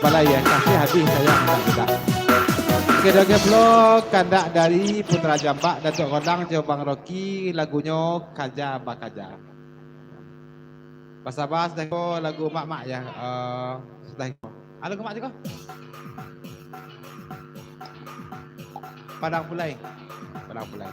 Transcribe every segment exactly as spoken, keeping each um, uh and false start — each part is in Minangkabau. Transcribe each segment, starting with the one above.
Balai, ya, kasih habis sayang budak-budak. Oke, oke, pulo kandak dari Putra Jambak, Datuak Gondang jo Bang Rocky, lagunyo Kaja Bakaja. Basaba, sudah ko lagu mak-mak, ya. Eh, sudah ko. Ado ko mak tu ko? Padang Pulai. Padang Pulai.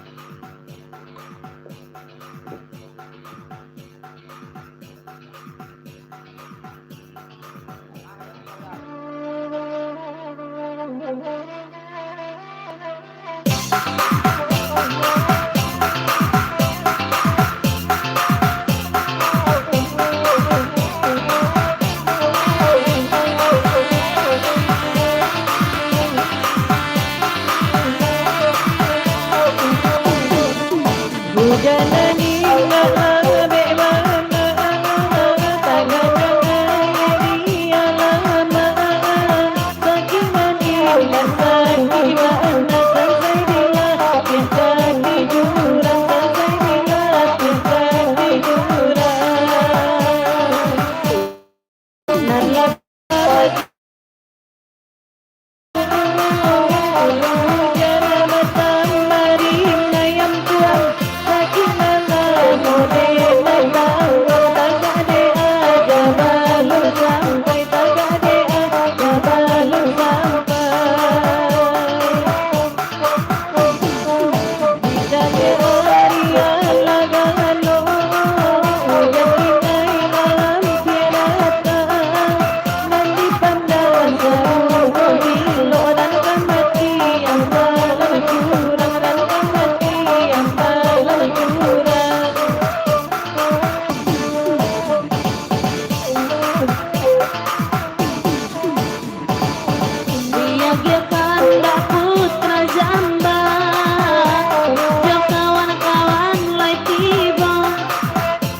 Diagiah kandak Putra Jambak, jo kawan-kawan lai tibo.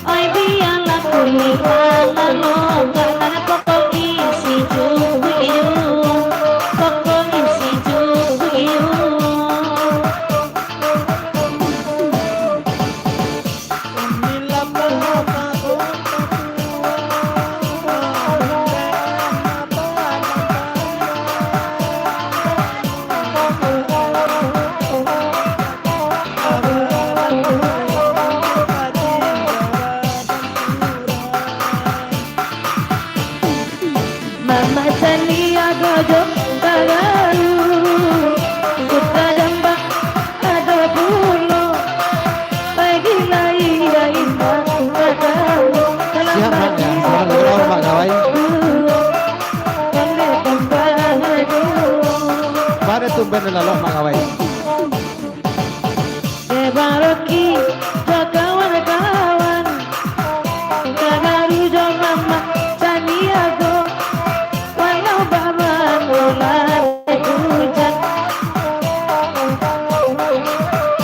Oi, bialah kulik lalok, karano pokok isi juo iyo, pokok isi juo iyo. Mamak caniago jo kagaru, Putra Jambak ado pulo. Siap, Mak, ya. Selamat bergaul, Mak Gawai. Pada tumben lalok, Mak Gawai. Dek Bang Rocky jo kawan-kawan, kagaru jo mamak caniago, walau bak bangunan ujan.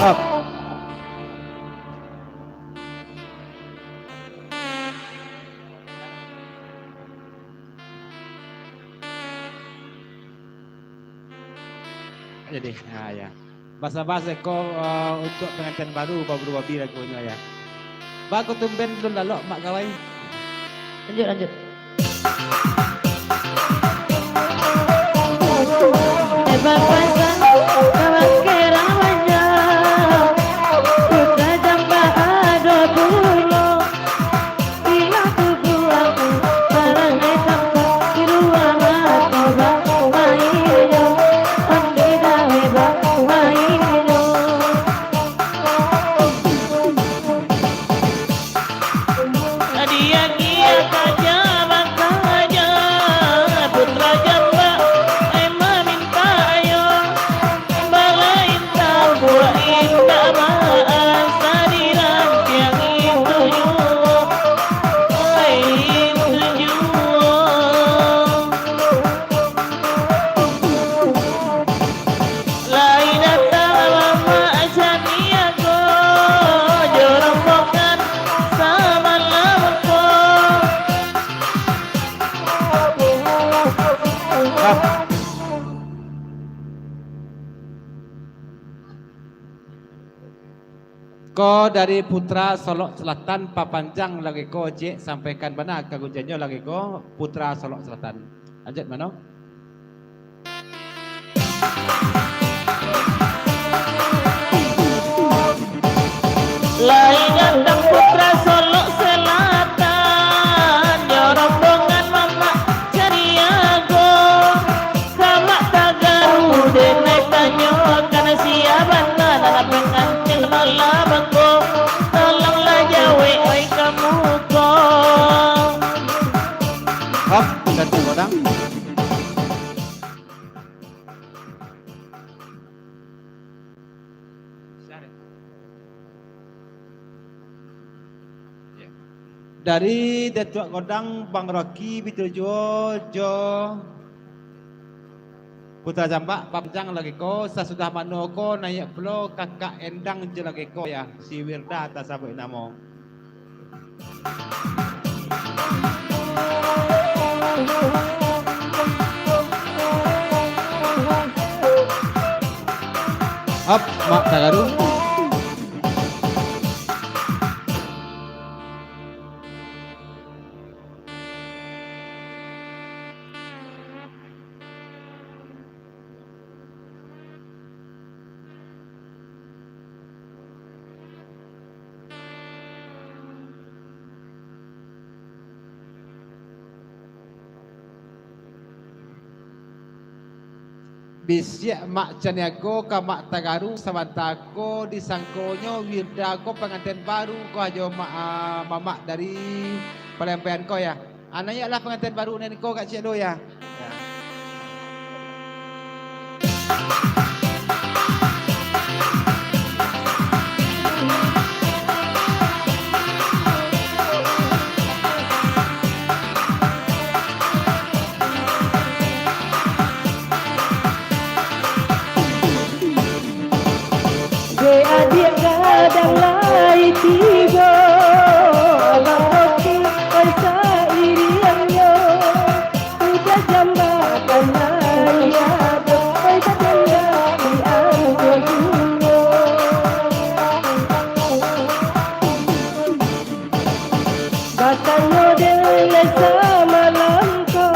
Up. Jadi, ha, ya. Basa-basi ko, eh, untuak pangantian baru, baru babi lagunyo, ya. Bagus tumben dulu lalok, Mak Gawai. Lanjut, lanjut. Diagiah kaja bakaja, Putra Jambak, ai mamintak yo. Balain tabuak indak baa, sadiran tiang itu juo, ai itu juo. Lai datang mamak caniago, jo rombongan samalam ko. Ko dari Putra Solok Selatan, papanjang lagi ko, Jek, sampaikan bana ka gunjannyo lagi ko, Putra Solok Selatan. Lanjut, mano? Lai datang Putra Solok Selatan, yo rombongan mamak cariago. Ka Mak Tagaru denai tanyokan, sia bana nan pangantin malam ko. Tolonglah jawek oi kamu ko. Hop, Datuak Godang. Dari Datuak Godang, Bang Rocky, bitujuo jo Putra Jambak, papanjang lagi ko, sasudah mano ko, naiak pulo Kakak Endang jo lagi ko, ya, si Wirda tasabuik namo. Ap, Mak Tagaru. Bisiak Mak Caniago ka Mak Tagaru, sabanta ko disangkonyo Wirda ko panganten baru ko, ajo Mak, ah, mamak dari Palembang ko, ya. Anaiaklah panganten baru nan ko, kak ciek lo, ya. Ya. Dek adiak gadang lai tibo, Abang Rocky oi sairiangnyo. Udah jambatan lai ado, oi badan dari angko duo. Batanyo dek lai samalam ko,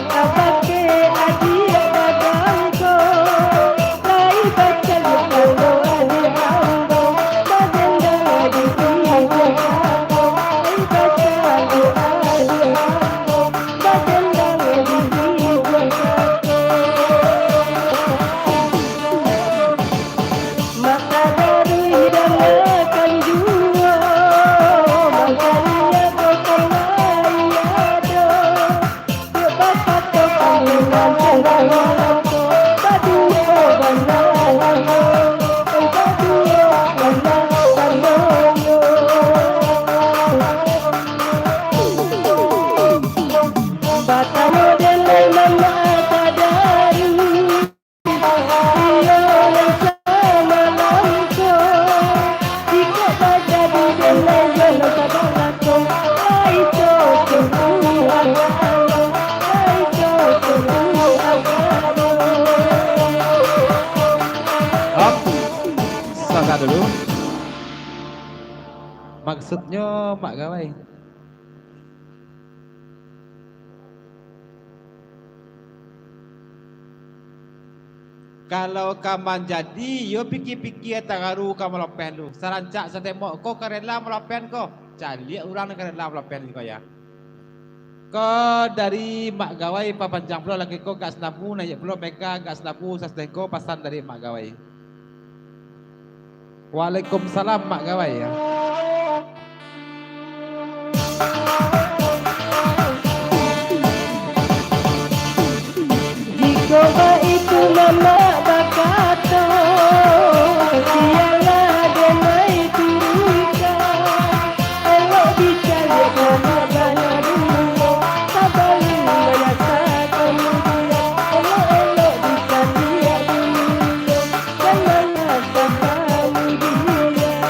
kabake adiak gadang ko, lai bacaliak kalau adiak ambo, badendang di iduik ambo, lai bacaliak adiak ambo, badendang di iduik ambo. Maka dari dangakan juo, mangkaliak ko kan lai ado. Dek bakato kami mantang dalam ko, baduo bana, baduo bana, baduo. Batanyo dek lai mamak tagaru. Hop. Sabar dulu. Maksudnyo, Mak Gawai. Kalau ka manjadi, yo pikia-pikia tagaru ka malopen tu. Sarancak satembok ko ka rela malopen ko. Caliak urang nan ka rela malopen ko, ya. Ko dari Mak Gawai papanjang pulo lagi ko, gak sanabu, naiak pulo mega, gak sanabu, sasudah ko pasan dari Mak Gawai. Waalaikumsalam, Mak Gawai, ya. Jikok baitu mamak bakato, bialah denai turuikan. Elok dicaliak mamak bana dulu, sabalik manyasakan mudian. Elok-elok dicaliak dulu, jan manyasakan mudian.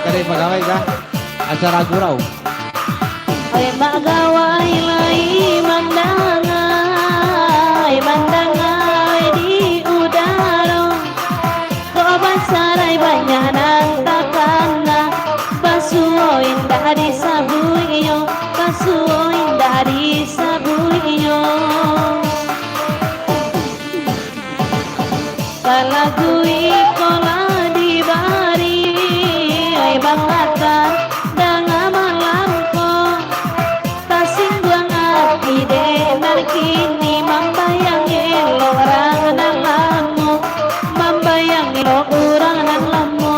Cari pagawai kah? Acara gurau. Oi, mak gawai lai mandanga, oi, mandanga di udaro. Kok basarai banyak nan takana, basuo indak disabuiknyo, basuo indak disabuiknyo. Ka lagu iko lah dibari, oi, Bang Latar, danga malam ko. Tasingguang ati dek nan kini, mambayang elok urang nan lamo, mambayang elok urang nan lamo.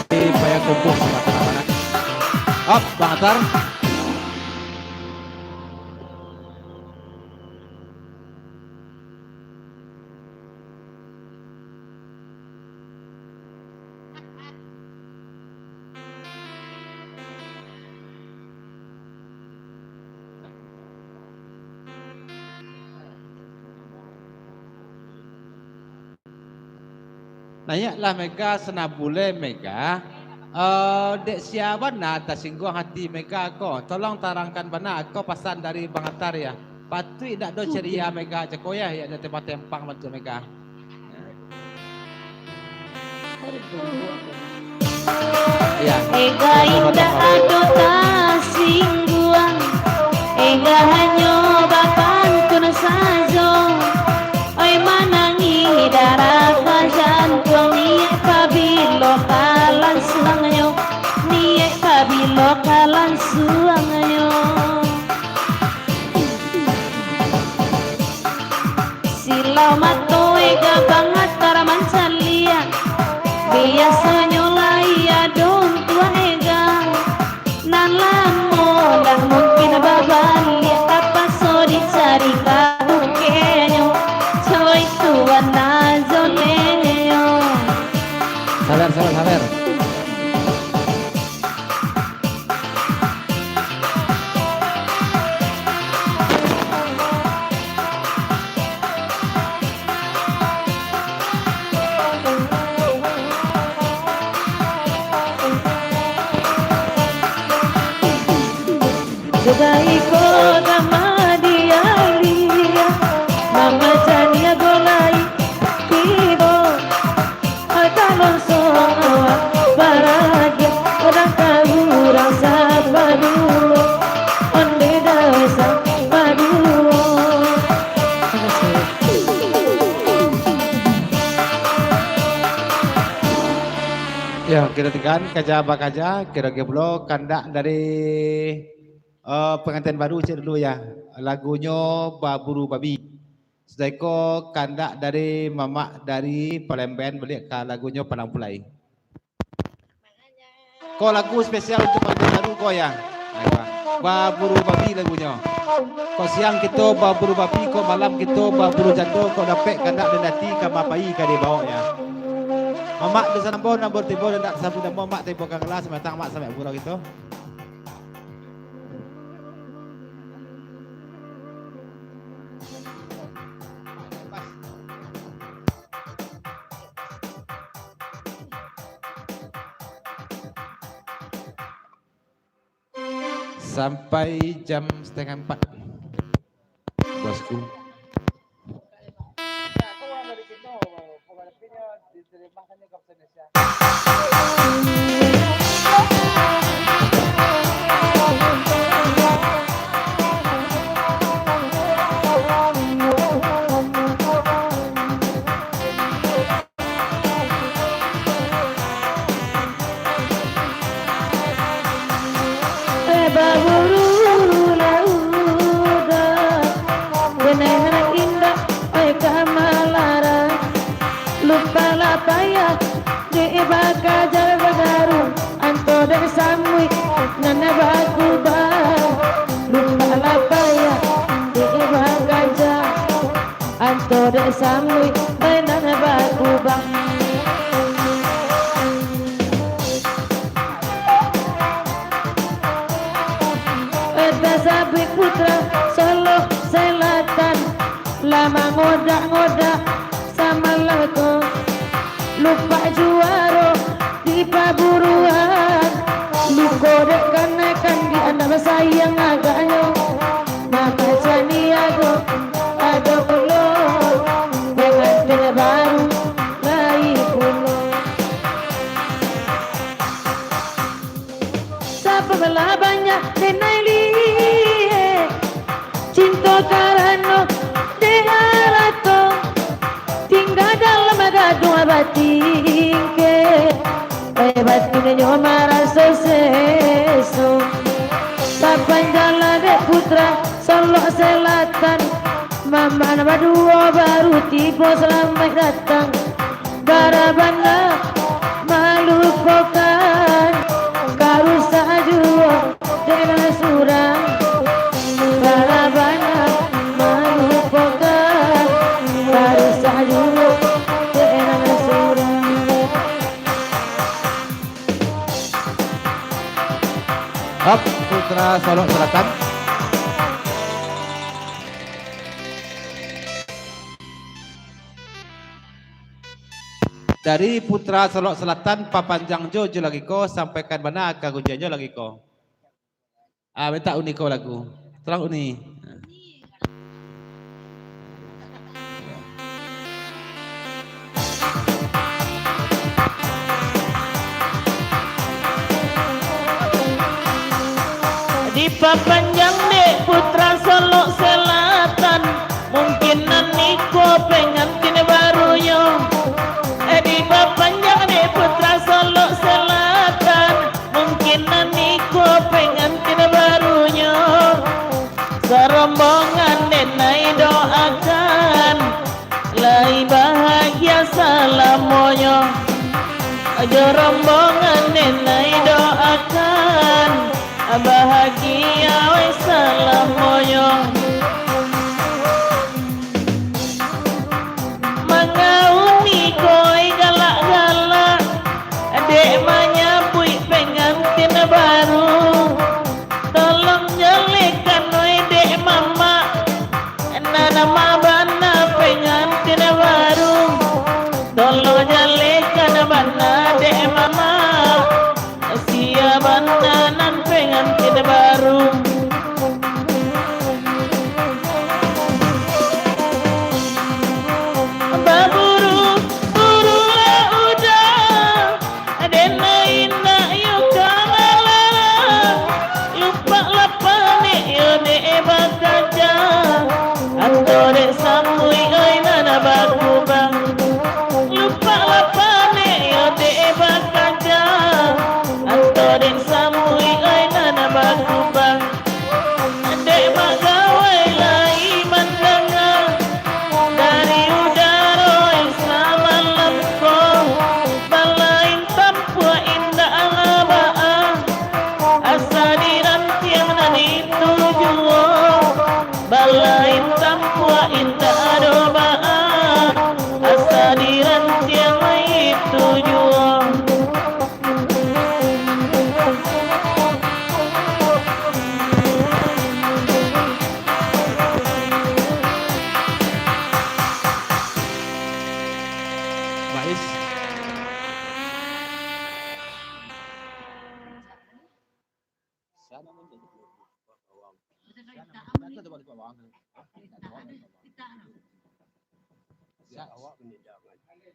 Di Payakumbuh, Sumatera Barat. Op, Bang Latar. Naiaklah Mega, sanabulai Mega. Eh, dek sia bana tasingguang hati Mega ko? Tolong tarangkan bana ko pasan dari Bang Atar ya. Patuik indak do ceria Mega cako ya, ya do tempang-tempang bantuak Mega. Ya. Ega indak ado tasingguang, Ega hanyo bapantun sajo. Oi, manangih darah ka jantuang, niaik pabilo ka lansuangnyo, niaik pabilo ka lansuangnyo. Silau mato Ega Bang Atar mancaliak, biasonyo lai ado untuak Ega. Nan lamo ndak mungkin babaliak, tapaso dicari kabukenyo, cowok itu bana jonenyo. Sabar, sabar, sabar. Sudah iko ka madialia, mamacaniago lai tibo. Kalonso awak baragia, urang ka urang sapaduo, onde dasa paduo. Yo, kito tinggakan kaja bakaja, kiro-kiro pulo kandak dari, eh, pangantin baru ciek dulu ya. Lagunyo Baburu Babi. Sudah iko kandak dari mamak dari Palembang baliak ka lagunyo Padang Pulai. Ko lagu spesial untuk pangantin baru ko ya. Ayo, Baburu Babi lagunyo. Ko siang kito baburu babi, ko malam kito baburu jando, ko dapek kandak nan di ati ka mapai ka dibaok ya. Mamak dosan ambo nan batibo nan dak sabuik namo, mak tibo ka ngelah, samatang mak sampai puro kito. Sampai jam setengah empat, bosku. Eh, baburu lauda, beneh nan indak, oi, ka malaran. Lupa lah payah, dek bakajar bagarung, anto dek samuik nan bakubang. Lupa lah payah, dek bakajar, anto dek samuik nan bakubang. Eta sabuik putra Solo Selatan, lah mangodak-ngodak samalam ko. Lupa juaro Agaknyo, mako saniago, ado pulo, pengantin baru lai pulo. Sabab lah banyak denai liek, cinto karano dek arato. Tingga dalam gaduah batingkek, eh, batinnyo maraso seso. Sapanjang lah dek Putra Solok Selatan, mamak nan baduo baru tibo salamaik datang. Bara bana malupokan, ka rusak juo dek nan surang. Bara bana malupokan, ka rusak juo dek nan surang. Hop, Putra Solok Selatan. Dari Putra Solok Selatan, papanjang jo, jo lagi ko, sampaikan bana ka ujian jo lagi ko. Ah, mintak uni ko lagu. Tolong uni. Dipapanjang dek Putra Solok Selatan, mungkin nan iko pengantin barunyo. Eh, dipapanjang dek Putra Solok Selatan, mungkin nan iko pengantin barunyo. Sarombongan denai doakan, lai bahagia salamonyo. Jo rombongan denai doakan, bahagia wai salamonyo. Manga uni ko ai galak-galak, dek manyabuik pengantin baru. Tolong jalekan wai dek mamak, nan ma bana pengantin baru. Tolong jalekan bana dek mamak, sia bana nan pengantin baru. Baburu-buru lah udah, denai indak yo ka malarang. Lupak lah panek yo dek bakaja, atau dek samuik oi nan bakubang. Lupak lah panek yo dek bakaja, atau dek samuik oi nan bakubang. Dek bagawai lai mandanga, dari udaro samalam ko, balain tampuak indak lah baa, asa dirantiang nan itu juo. Balain tampuak indak ado baa, asa dirantiang itu juo. Bais.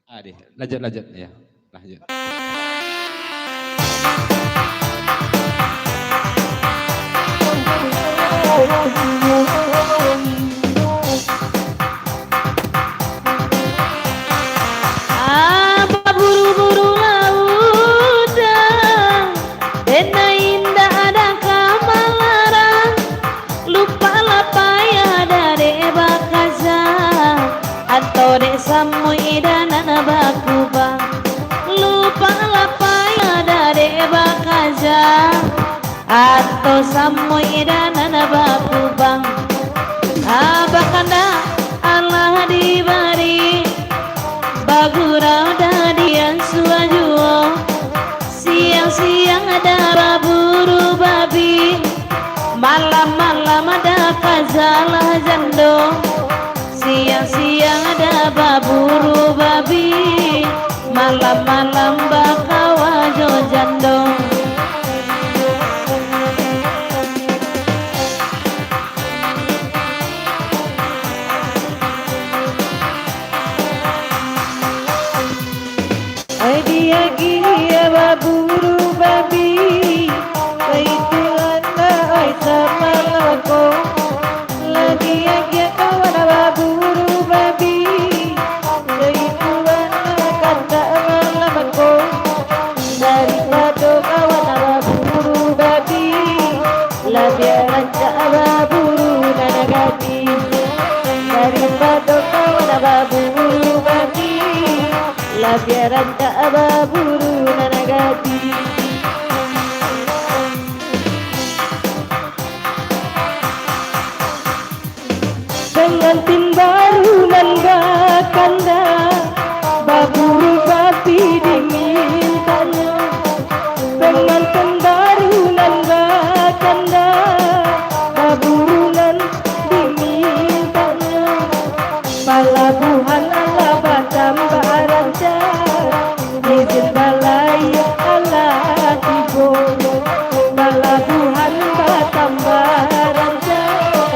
Ah, deh, lanjut, lanjut, ya. Lanjut. Ah, baburu-buru lah udah, denai indak ado ka malarang. Lupak lah payah dek bakaja, atau dek samuik nan bakubang. Lupak lah payah dek bakaja, atau samuik nan bakubang. Abah kandak alah dibari, bagurau dadian suah juo. Siang-siang dah baburu babi, malam-malam dah kajalah jando. Siang-siang dah baburu babi, malam-malam bakawa jo jando. Labiah agiah kawan baburu babi, saitu anak kandak malam ko. Daripado kawan baburu babi, labiah rancak baburu nan gadih. Daripado kawan baburu babi, labiah rancak baburu nan gadih. Pangantin baru nan bakandak, baburu babi dimintanyo. Pangantin baru nan bakandak, baburu nan dimintanyo. Palabuahan alah batambah rancak, izin balayia alah tibo. Palabuahan batambah rancak,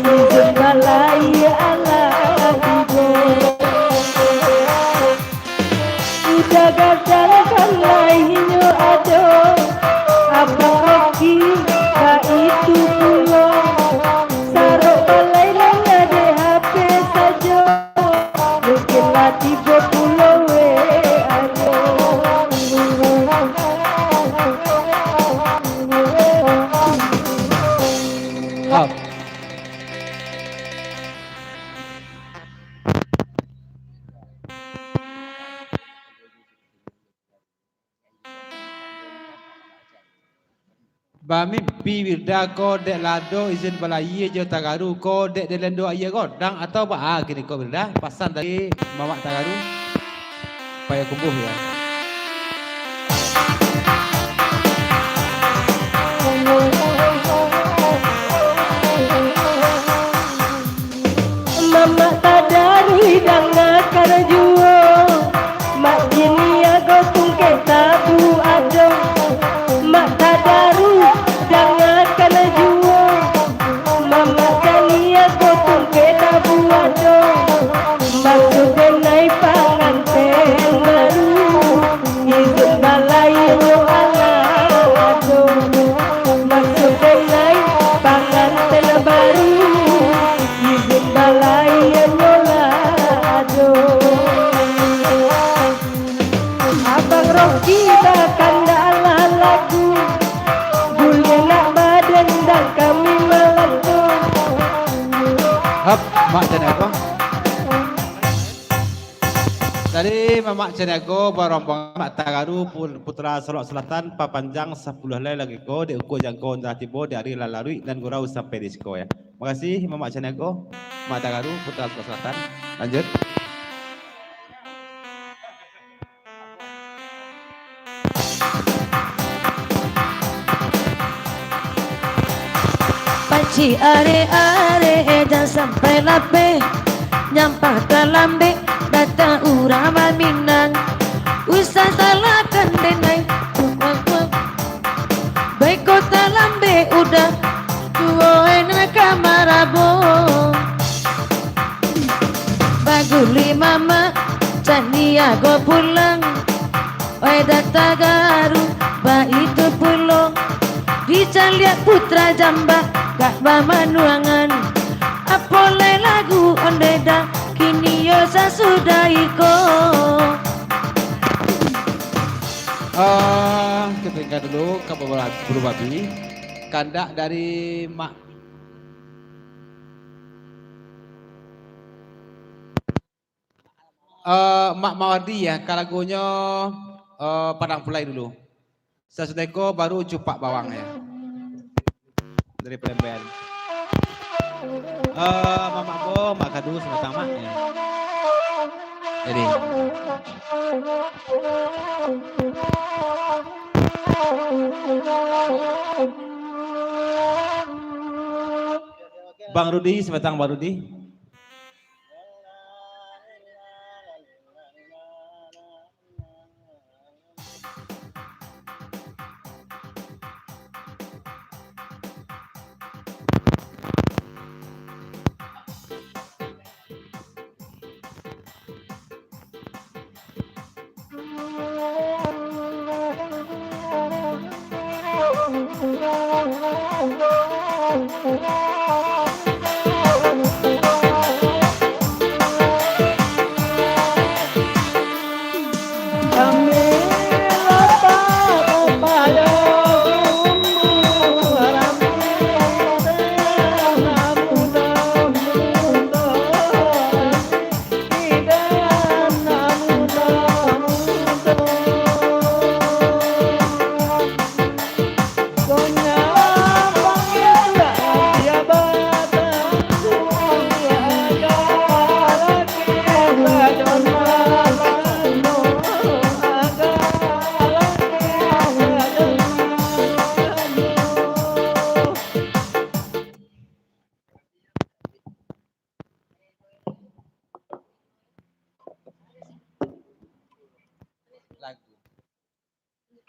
izin balayia alah tibo. Udah gadang kan lainyo ado, Abang Rocky baitu pulo. Sarok balai nan ado H P sajo, mungkin lah tibo pulo W A-nyo. Hap. Bamimpi Wilda ko dek lah ado izin balayia jo Tagaru ko dek dilendo aia godang atau baa kini ko Wilda? Pasan dari Mamak Tagaru. Payah kumbuh ya. Mamak Tagaru dangakan juo, Mak Jini Ago tungkek tabu ado. Mak Tagaru dangakan juo, Mamak Jini Ago tungkek tabu ado. Masuak denai panganten baru, izin balayia nyo alah ado. Masuak denai panganten baru, izin balayia nyo lah ado. Abang Rocky bakandak alah lagu, buliah nak badendang kami malam tu. Hap, Mak Jani Ago. Dari Mamak Jani Ago, barombongan Mak Tagaru, pu-, Putra Solok Selatan, papanjang sapuluah lai lagu ko, dek ukua jangko nan tibo di ari lah laruik nan gurau sampai di siko, ya. Makasih, Mamak Jani Ago, Mak Tagaru, Putra Solok Selatan. Lanjut. Pacik arek-arek, jan sampai lapeh. Nyampah talambek, datang urang baminang. Usah salahkan denai. Baiko talambek udah, tuo nan ka marabo. Baguli Mamak Jani Ago pulang. Oi, datang Tagaru baitu pulo. Dicaliak Putra Jambak gak bamanuangan. Apo lai lagu ondeh dah, kini yo sasudah iko. Ah, kita dengar dulu kabar buru babi. Kandak dari Mak, eh, Mak Mawardi ya, ka lagunyo, eh, Padang Pulai dulu. Sasudah iko baru Cupak Bawang ya. Dari Palembang. Eh, Mamak Bo, Mak Kadu, Simatang, Mak, ya. Jadi. Bang Rudi, Simatang, Bang Rudi.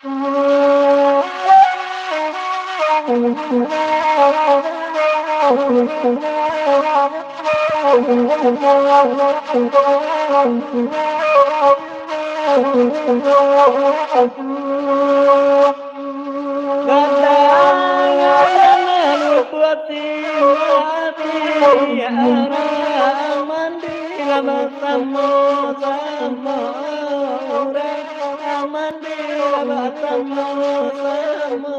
Kadang-kadang lupo ati, ati arah mandi lah basamo-samo urang, mandi lah basamo-samo.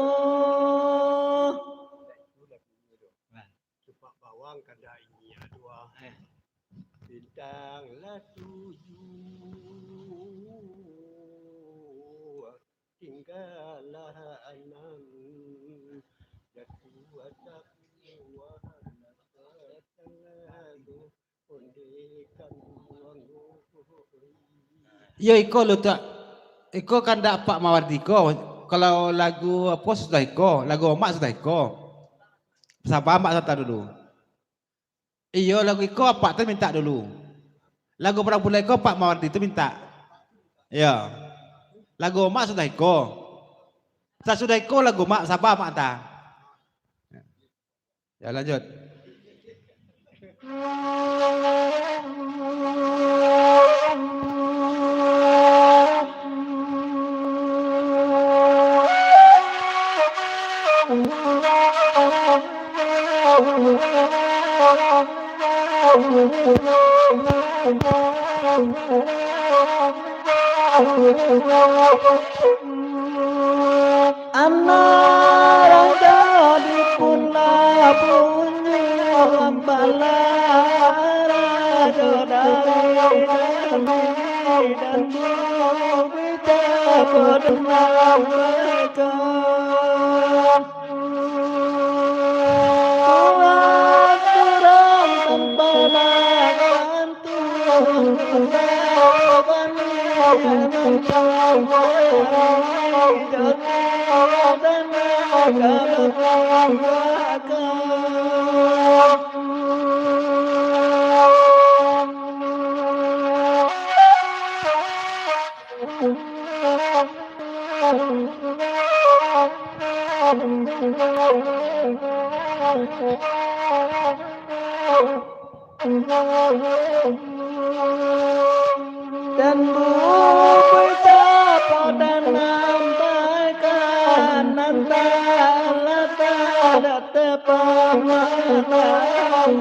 Cupak bawang kada inyiak doh. Eh. Bintang lah tujuah, tinggalah anam. Jatuah takuah, tangah tu ondekan buang. Iyo, iko lo tak. Iko kandak Pak Mawardi ko. Kalau lagu apo sudah iko, lagu Omak sudah iko. Saba Mak santa dulu. Iyo, lagu iko Apak tu mintak dulu. Lagu Parang Bulan iko Pak Mawardi tu mintak. Iyo. Lagu Omak sudah iko. Sasudah iko lagu Mak, saba Mak ta. Ya, lanjut. Anak rajo di Pulau Bunyu, apalah rajo dari Jambi, dan tu bisa berdengar mereka. Tuhan surang tanpa lawan. Dan bubui tapo dan nampakkan, nan talatak tapamatan,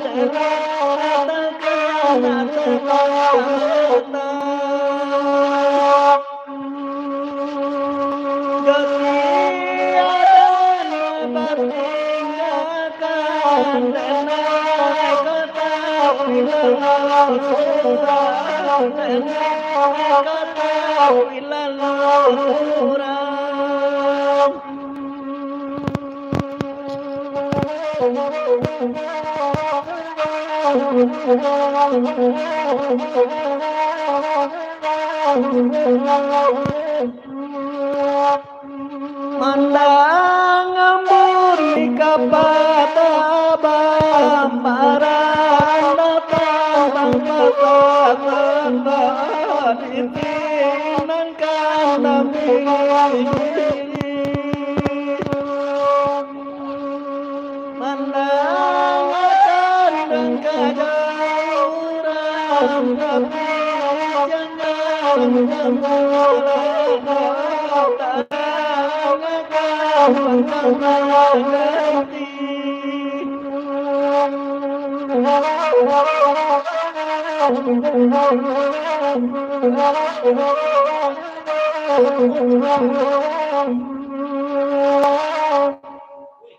katakan nak terlambat. Mandang ambun di kapata, bambaran datang bangsa-bangsa, ditinangkan dalam diri. Mandangakan dangka urang, tapi jangan mandangakan pangkana ganti.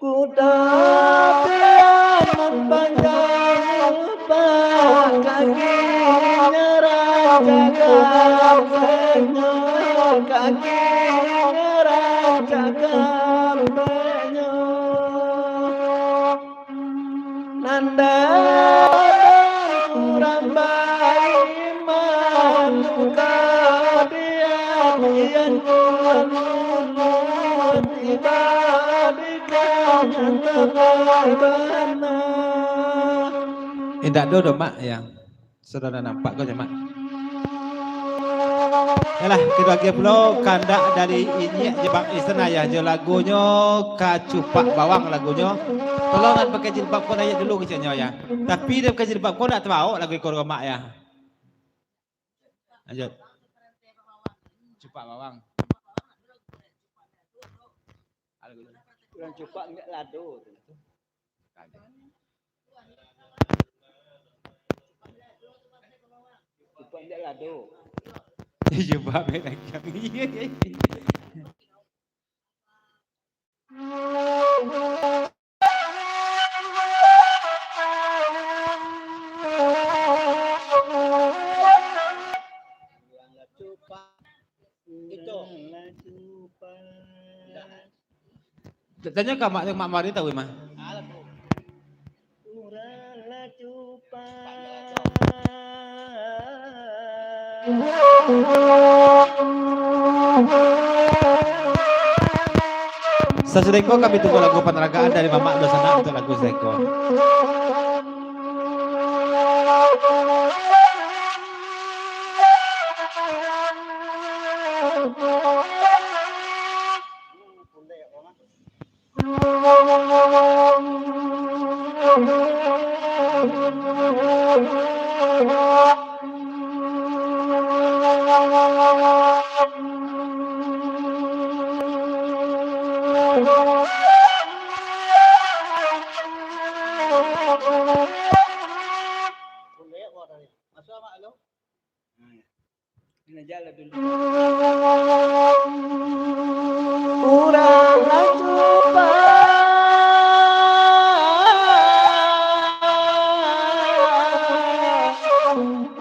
Kuda piaman panjang umpan, kakinyo rancak ka ampenyo, kakinyo rancak ka ampenyo. Nan datang urang baiman, muka diam, iyan kuat lulus, tiba di kanyang tababana. Indak doh, doh, Mak, ya. Sudah nampak ko, Mak. Yalah, kaduo agiah pulo kandak dari Inyiak Jebak Istana, ya, jo lagunyo Kacupak Bawang lagunyo. Tolong nan pakai jilbab ko naiak dulu keceknyo, ya. Tapi dia pakai jilbab ko ndak tabaok lagu iko, Mak, ya. Lanjut. Cupak Bawang. Urang cupak ndak lado tu. Cupak ndak lado. Iyo, Pak, mek dagang. Iya, iya, iya. Itu. Tanyo ka Mak, Mak Mari tahu mah. Urang lah cupak. Sasudah iko kami tunggu lagu panaragaan dari Mamak Duo Sanak untuk lagu sasudah iko. Urang lah cupak,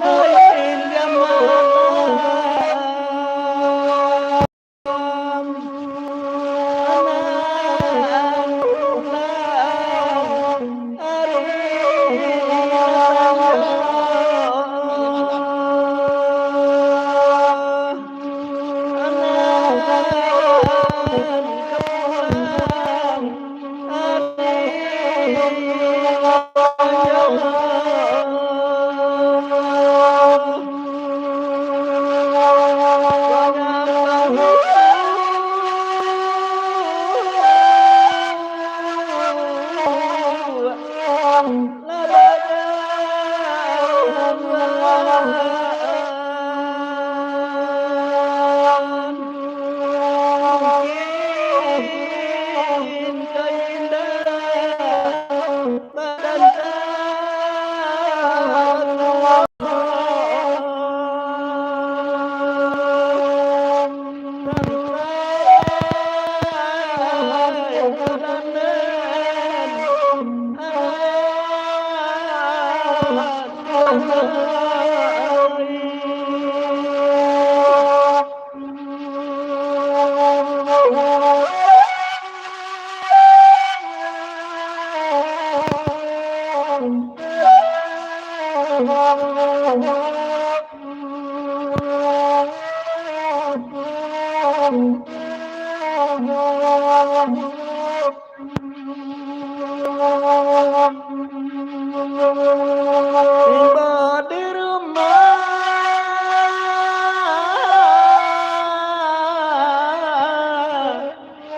lain jamaah. Tibo di rumah,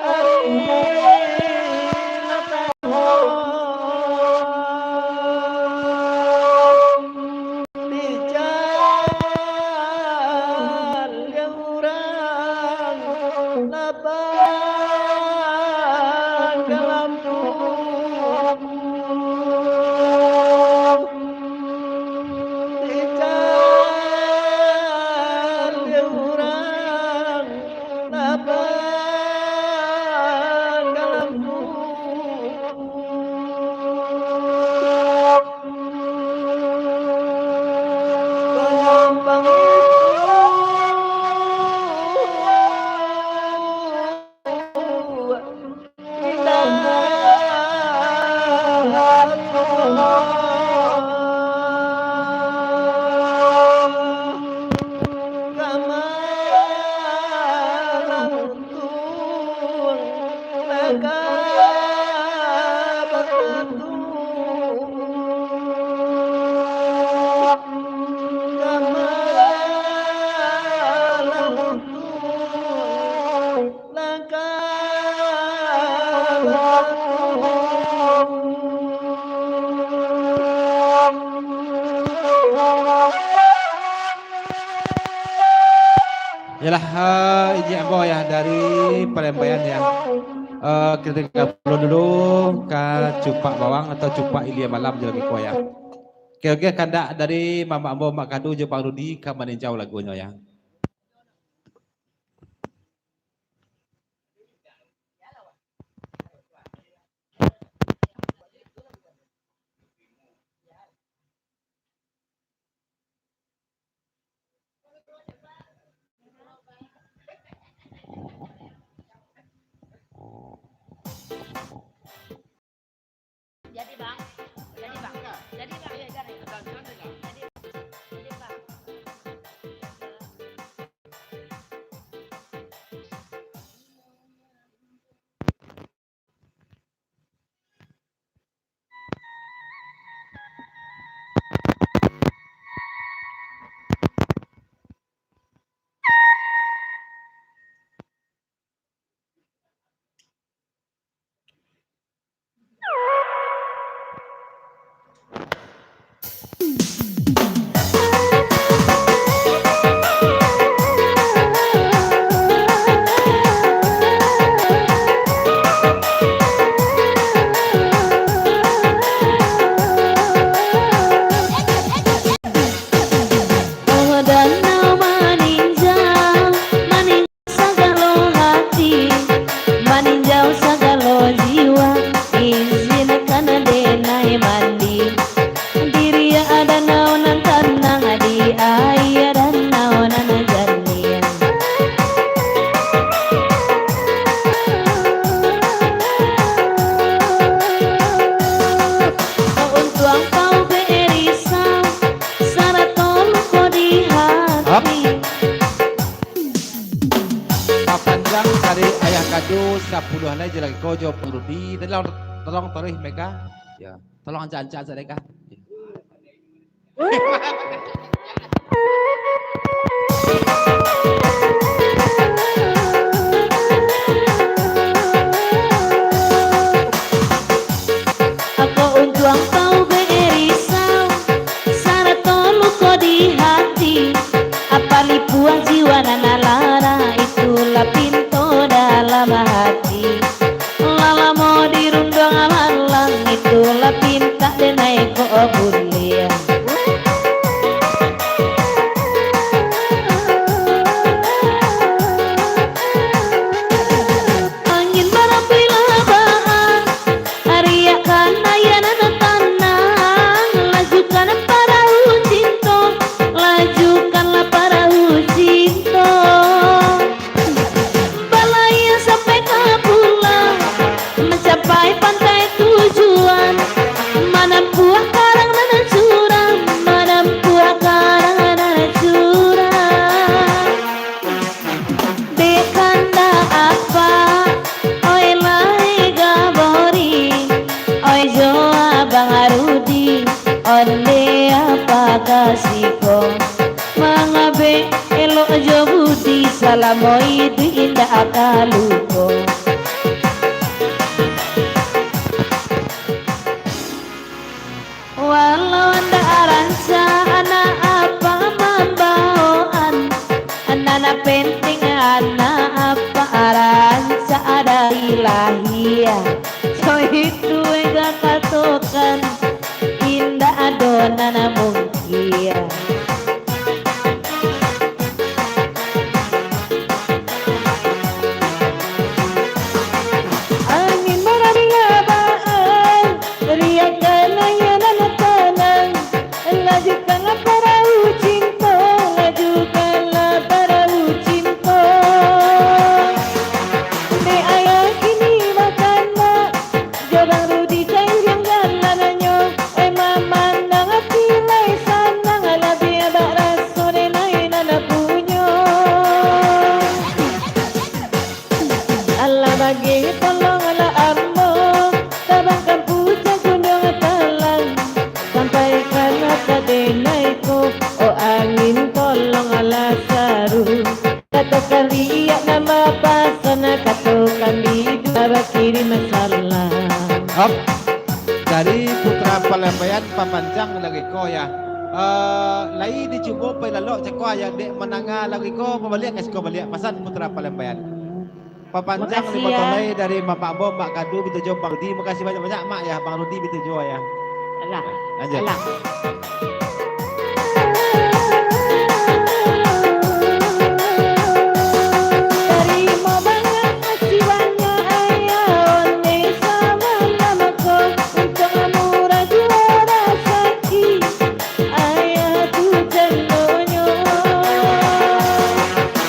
ari lah tahu. Yalah, eh, ijin ambo ya dari Palembang ya. Eh, kita gabung dulu ka Cupak Bawang atau Cupak Ilia Malam je lagi ko ya. Oke, oke, kandak dari mamak ambo Mak Kadu jo Bang Rudi ka maninjau lagunyo ya. Jadi, Bang. Jadi, Bang. Jadi, Bang. Jadi, jadi, Bang. Oh, danau maninjau, maninjau sagalo hati, maninjau sagalo jiwa, izinkan denai mandi. Diriak danau nan tanang, di aia danau nan janiah. Untuang paubek risau, sarato luko di hati. Papanjang dari Ayah Kadu, sapuluah lai je lagi ko jo Bang Rudi. Tolong, tolong taruih mereka. Ya, tolong ancak-ancak sadeka. Ako untuang paubek risau, sarato luko di hati. Apa lipuah jiwa nan lara, itulah pinto dalam hati. Lah lamo dirunduang malang, itulah pintak denai ko buliah. Angin barambuih labaan, ariakkan aia nan tanang, lajukan parahu cinto, lajukanlah parahu cinto. Balayia sampai ka pulau, mancapai pantai tujuan, manampuah karang nan curam, manampuah karang nan curam. Dek kandak apa, oi lai Gabori, oi jo Abang Rudi, ondeh apa ka siko. Mangabek elok jo budi, salamo iduik indak ka lupo. Walau ndak rancak anak apa mambawaan, nan penting anak apa rancak dari lahia. So itu ega katokan, indak ado nan mungkin. Angin barari labaan, riakkan aia nan tanang. Lajukanlah parahu cinto, lajukanlah parahu cinto. Dek ayah kini bakanak, jo Bang Rudi sairiang jalannyo, eh, mamandang ati lai sanang, labiah bak raso denai nan punyo. Alah bageh tolonglah ambo, tabangkan pucak gunduang talang, sampaikan ka denai ko, oh angin tolonglah saru. Katokan riak nan bapasan, katokan bidu nan bakirim salam. Hop. Dari Putra Palambayan, papanjang lagi ko ya. Eh, lai dicubo pai lalok cako ayah dek mandanga lagu iko, babaliak ka siko baliak, pasan Putra Palembang. Papanjang limo tahun lai dari Bapak Ambo, Mak Kadu, Bitujo, Bang Rudi. Makasih banyak-banyak, Mak, ya. Bang Rudi, Bitujo, ya. Alah. Lanjut. Alah. Tarimo banyak, makasih banyak, ayah, ondeh samalam ko, untuang murah juo rasaki. Ayah tu candonyo.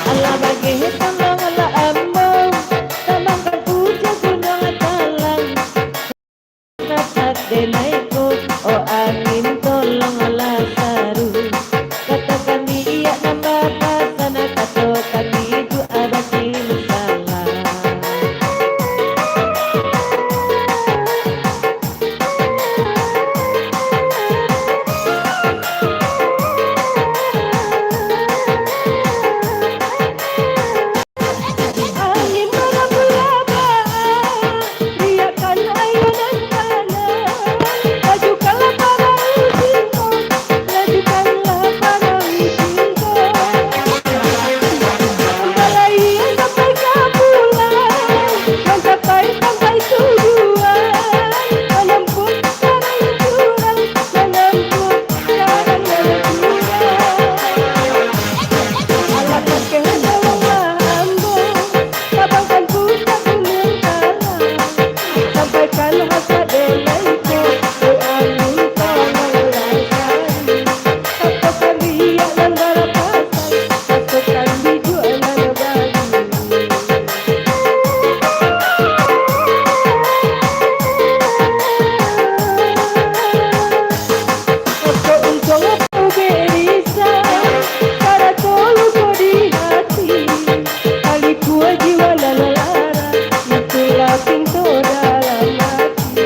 Alah bageh tolonglah ambo, tambahkan puncak Gunuang Talang. Rapat denai ko, oh angin tolonglah saru. Katokan baiak nan bapasan, katokan iduik abadi masalah. Angin marambui labuah, riakkan ayunan tanang, lajukanlah parau cinta, lajukanlah parau cinta. Balayia sampai ka pulau, mancapai sampai tujuan, manempuah karang jurang, manempuah karang jurang. Alah bageh tolonglah ambo, tabangkan puncak Gunuang Talang, sampaikan hasrat denai ko, oh angin tolonglah saru. Katokan baiak nan bapasan, katokan iduik nan abadi. Kok untuang ubek risau, sarato luko di hati, talipua jiwa nan lara, itulah pinto dalam hati.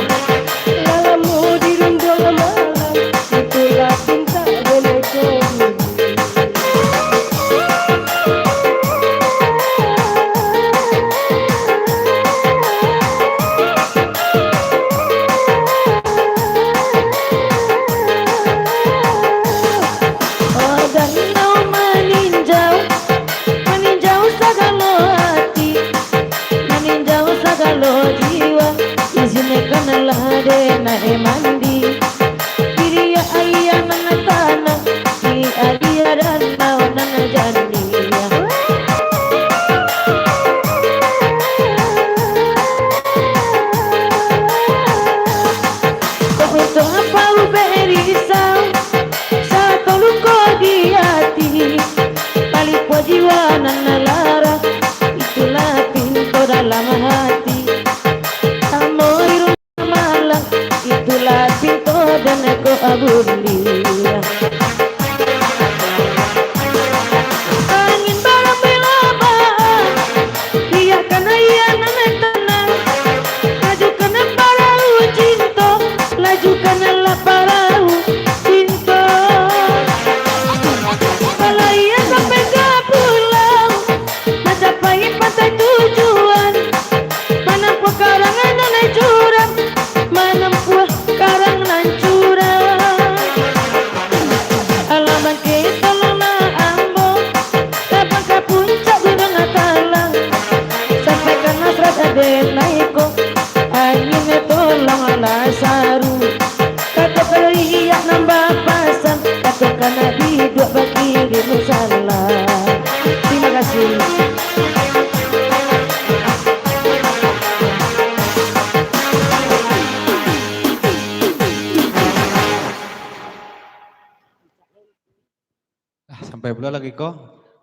Lah lamo dirunduang malam, itulah pintak boneka. Oh, danau maninjau, maninjau sagalo ati, maninjau sagalo jiwa, izinkanlah denai mandi. Di aia nan tanang, di aia danau nan janiah. Kok untuang apo ubek risau, sarato luko di ati, talipua jiwa nan lara, itulah pinto dalam hati. Lamo dirunduang malam, itulah pinto boneka buliah. Angin marambui labuah, riakkan aia nan tanang, lajukanlah parau cinta, lajukanlah parau cinta. Balayia sampai ka pulau, mancapai pantai tujuan, manempuah karang nan curam, manempuah karang nan curam. Alah bageh tolonglah ambo, tabang ka puncak Gunuang Talang, sampaikan hasrat denai ko, angin tolonglah saru. Katokan baiak nan bapasan, katokan iduik abadi masalah. Terima kasih. Ah, sampai pulo lagu ko.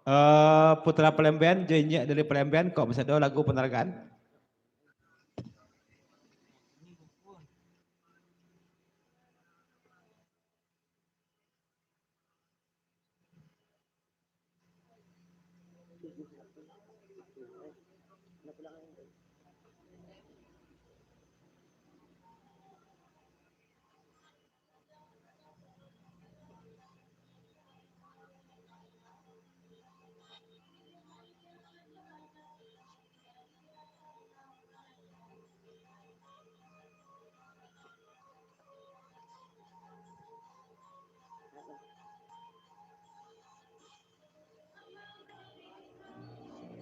Eh, Putra Palembang, jo inyiak dari Palembang, kok bisa do lagu panaragaan?